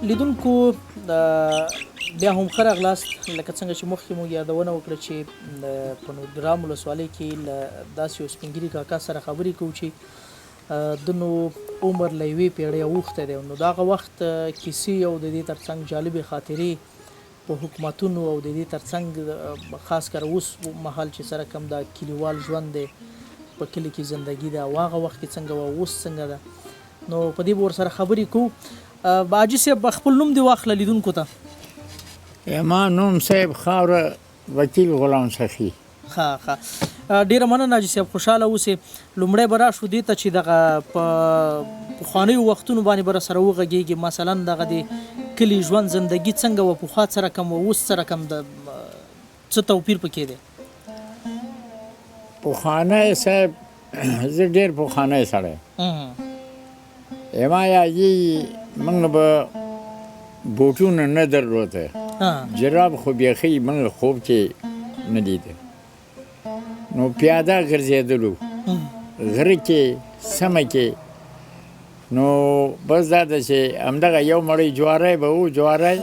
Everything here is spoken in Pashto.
لیدونکو بیا هم ښه راغلاست. لکه څنګه چې مخکې مو یادونه وکړه چې په نورګرام ولسوالۍ کې له داسې یو سپین ږیري کاکا سره خبرې کوو چې د نو عمر له یوې پیړۍ اوښتی دی، نو د هغه وخت کیسې او د دې ترڅنګ جالبې خاطرې په حکومتونو او د دې ترڅنګ خاص کر اوس مهال چې سره کم دا کلیوال ژوند دی، په کلي کې زندګي ده او هغه وخت کې څنګه وه، اوس څنګه ده، نو په دې به ورسره خبرې کوو. حاجي صاحب، خپل نوم دې واخله لیدونکو ته. زما نوم صاحب خاوره وکیل غلام سخي. ښه ښه، ډیره مننه حاجي صاحب، خوشحاله اوسې. لومړی به راشو دې ته چې دغه په پخوانیو وختونو باندې به راسره وغږېږي، مثلا دغه د کلي ژوند زندګي څنګه وه، پخوا څه رقم وه، اوس څه رقم ده، څه توپیر پکې دی؟ پخوانی صاحب، زه ډېر پخوانی سړی یم. یادېږي موږ به بوټونه نه درلوده، جراب خو بیخي موږ خوب کې نه لیده، نو پیاده ګرځېدلو غره کې سمه کې. نو بس دا ده چې همدغه یو مړی جواری به و، جواری.